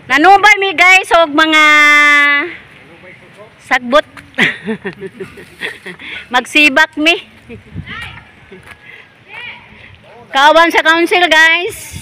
Nanubay mi guys og mga sagbot. Magsibak mi. Kawan sa council guys.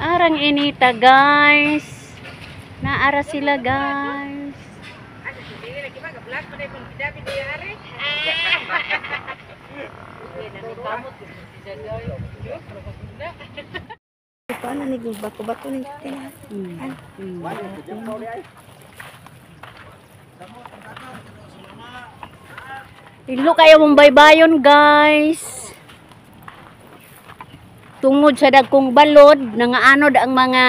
Arang inita guys. Naara sila guys. Paano ni bako-bako ni tina? Ilo kayo mong baybayon guys. Tungod sa dagkong balod, nangaanod ang mga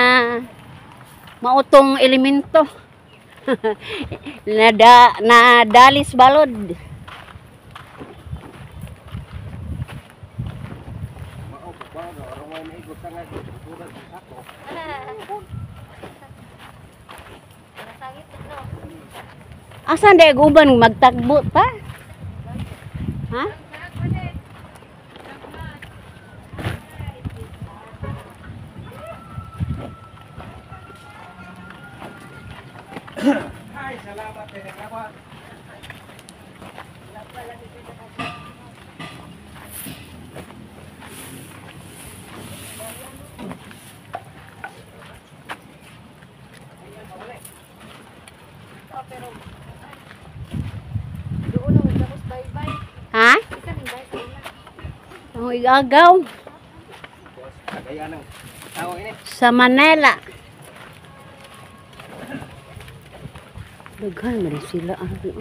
mautong elemento. Nadalis balod. Asan dahil uban magtakbo pa? Ha? Ay, salamat eh. Salamat. Ha? Ang igagaw. Sa Manila. Daghan man sila ano.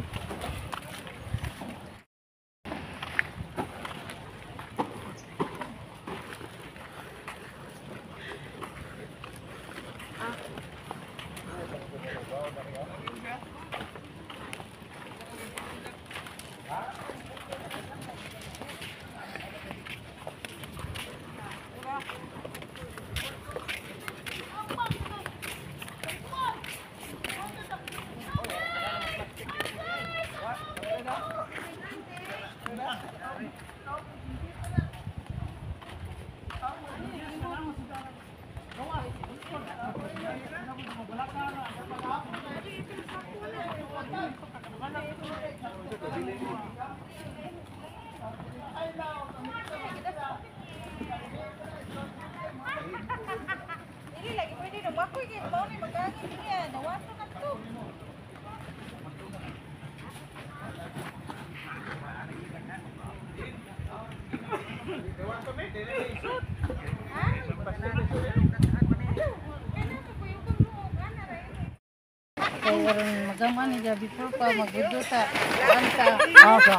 Magaman ni gabi po pa magduta. Anta. Asa.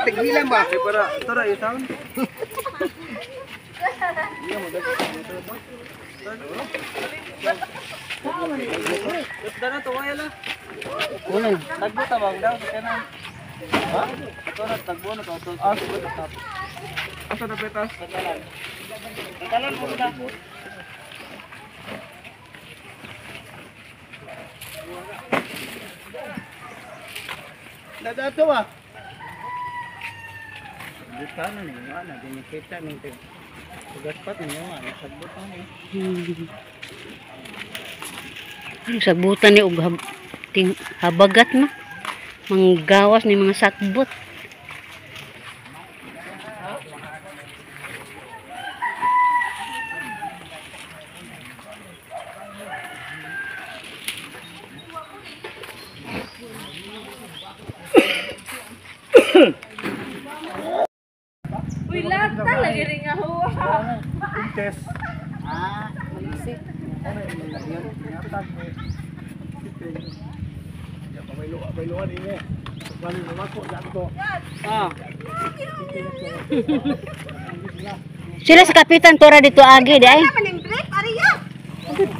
Tigmilan ba? Para tara itaon. Tagbo tabang daw kana. Ha? Ito na tagbo na to. Ah, asa na petas? Tagalan. Tagalan mo na. Dadato ba? Dito na ni na dinikita ning tugaspat ninyo nga sagbutan ni. Ang sagbutan ni og ting habagat na. Manggawas ni mga sakbot. Uy, lata lagi rin nga huwa. Test. Ah, malisik. Sila sa Kapitan Tora dito agi di ay.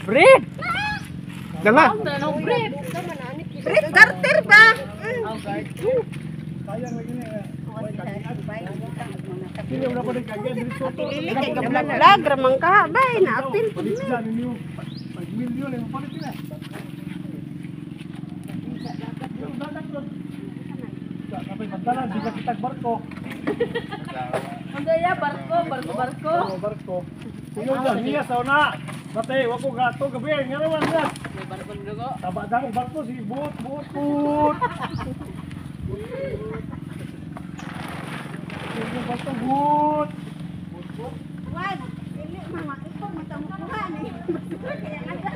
Break. Dala. Brief garter ba? Lili kay gablag ramang ka bay na apil pud ni. Barko. Kuyo niya sa una. Batay, wa ko gato gabi nga naman na. Taba damo barko si buot buot buot. Barko buot. Wan, dili mga ito matamukuha ni. Kaya nga.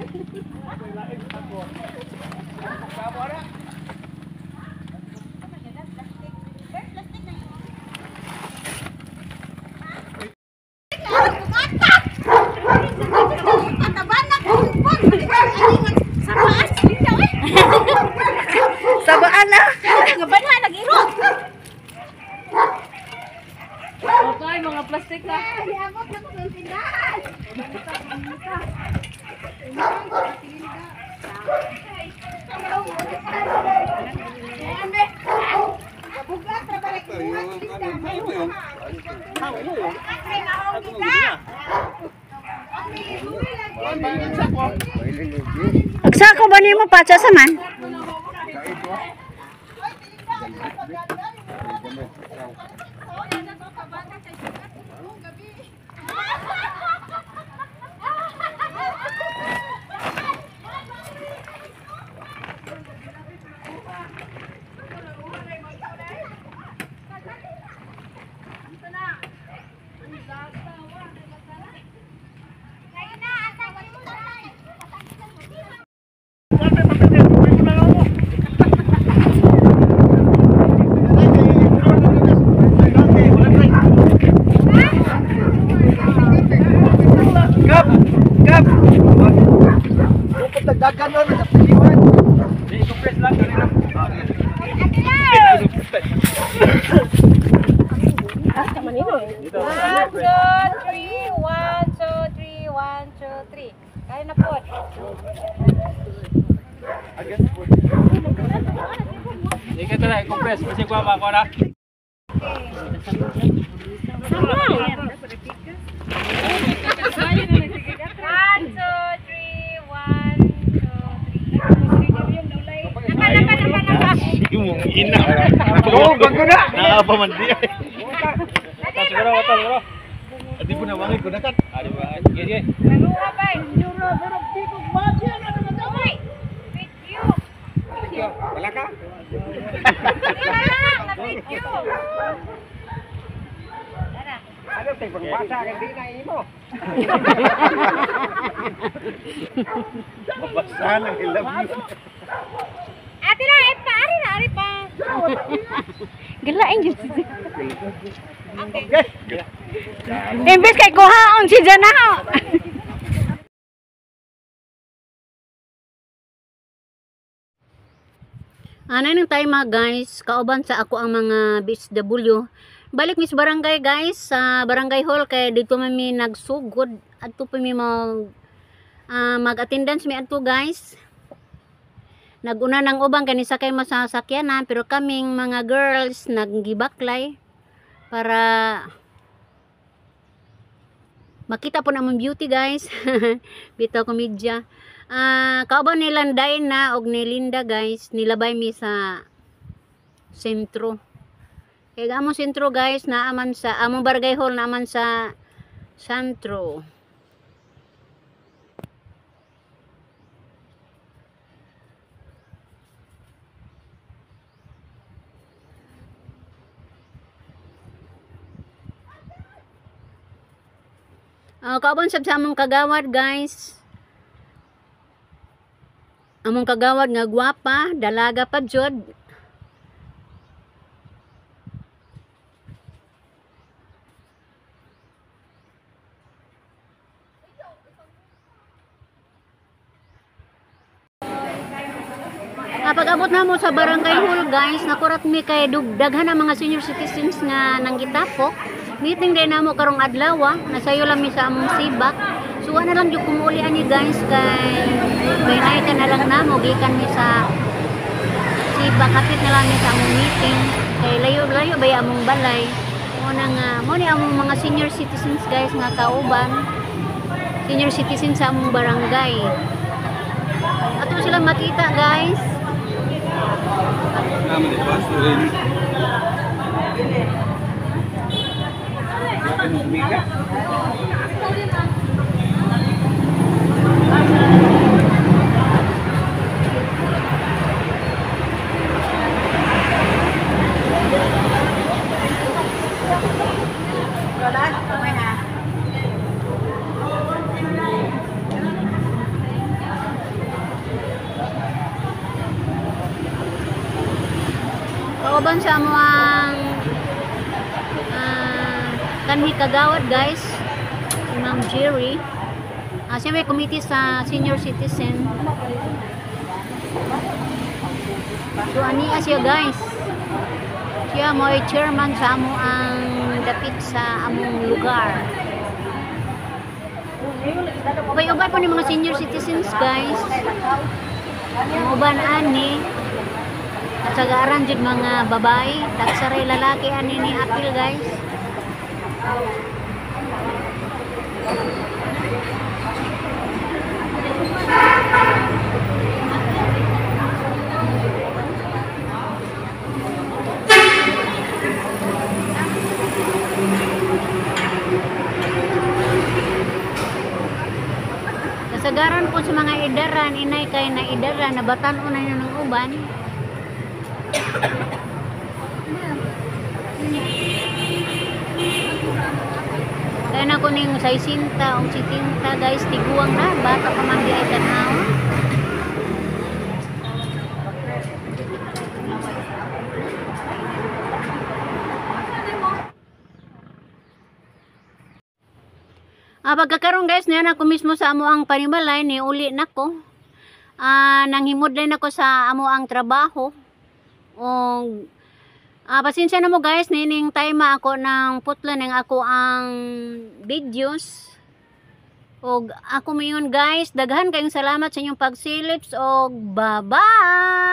Sabaan na. Ngaban na nag-irot. Okay, mga plastic na. Niabot na ko ng tindahan. Agsako ba nimo pacha sa man? Kap! Kap! Dagan nun, nagpiliwan. I-compress lang kanina. One, two, three, 1, 2, 3, 1, 2, 3. Kaya na po. Hindi ka tala, i-compress. Kasi kuha ba, kuha na? One, two, three, 1, 2, 3. Naka, naka, naka, naka. Imong ina. Oo, bago na. Naa pa man di. Siguro, wata, siguro. Adi po na wangin ko na kat. Adi ba? Sige, sige. Naluha ba? Uy! Video! Wala ka? Wala lang, na-video! Tara. Ano tay pangbasa kay di na imo. Mabasa ng I love you. Ate na, eh, pa, ari na, ari pa. Galain jud. Okay. Imbes kay kuhaon si Janaho. Ano nang tayo mga guys, kauban sa ako ang mga BSW. Balik mis barangay guys, sa barangay hall kay dito man mi nagsugod adto pa mi mag mag-attendance mi adto guys. Naguna ng ubang kani sakay masasakyanan pero kaming mga girls naggibaklay para makita po namang beauty guys. Bitaw komedya. Kauban ni Landay na og ni Linda guys, nilabay mi sa sentro. Kaya among sentro guys, naaman sa among barangay hall naaman sa sentro. Kauban sab sa among kagawad guys. Among kagawad nga gwapa, dalaga pa jud. Pag-abot na mo sa barangay hall guys, nakurat mi kay daghan ang mga senior citizens nga nanggitapok. Meeting din namo karong adlaw, nasayo lang mi sa among sibak. So wala lang jud kumuli ani guys kay baynay ka na lang namo gikan mi sa Siba, kapit na lang mi sa among meeting kay layo-layo ba among balay. Mo na nga mo ni among mga senior citizens guys nga kauban. Senior citizens sa among barangay. Ato silang makita guys. Kauban sa amo ang kanhi kagawad guys, si Ma'am Jerry. Siya may committee sa senior citizen. So ania siya guys. Siya mo ay chairman sa amo ang dapit sa among lugar. Ubay-ubay po ni mga senior citizens guys. Ang uban ani at sagaran jud mga babae, tagsaray lalaki ani ni apil guys. Kasagaran po sa mga idaran, inay kay na idaran, nabatan na yun ng uban. Kaya na ko ning 60 o 70 guys, tiguang na, bata pa man di ay tan-awon. Pagkakaroon guys, niyan ako mismo sa amo ang panimalay, ni uli nako. Nanghimudlay nako sa amo ang trabaho. Og pasensya na mo guys, nining time ako ng putla ning ako ang videos. Og ako mayon guys, daghan kayong salamat sa inyong pagsilips og bye-bye.